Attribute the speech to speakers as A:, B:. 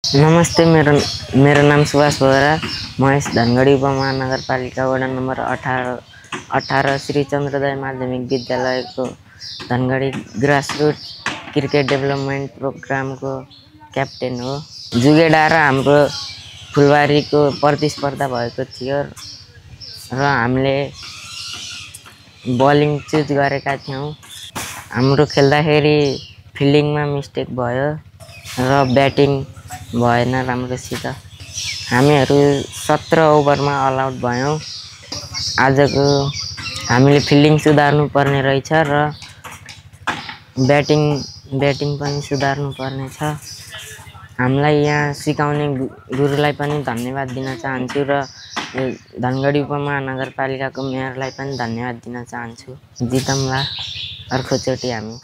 A: नमस्ते, मेरो नाम सुभाष बोहरा। म यस धनगढी उपमहानगरपालिका वडा नम्बर 18 श्री चन्द्रोदय माध्यमिक विद्यालयको धनगढी ग्रासरुट क्रिकेट डेभलपमेन्ट प्रोग्रामको क्याप्टेन हो। जुगेडाँडा हाम्रो फुलबारीको प्रतिस्पर्धा भएको थियो र हामीले बलिङ चुज गरेका थियौँ। हाम्रो खेल्दाखेरि फिल्डिङमा मिस्टेक भयो र ब्याटिङ भएन राम्रोसित। हामीहरू 17 ओभरमा अल आउट भयौँ। आजको हामीले फिल्डिङ सुधार्नु पर्ने रहेछ र ब्याटिङ पनि सुधार्नु पर्ने छ। हामीलाई यहाँ सिकाउने गुरुलाई पनि धन्यवाद दिन चाहन्छु र धनगढी उपमहानगरपालिकाको मेयरलाई पनि धन्यवाद दिन चाहन्छु। जितौँला अर्कोचोटि हामी।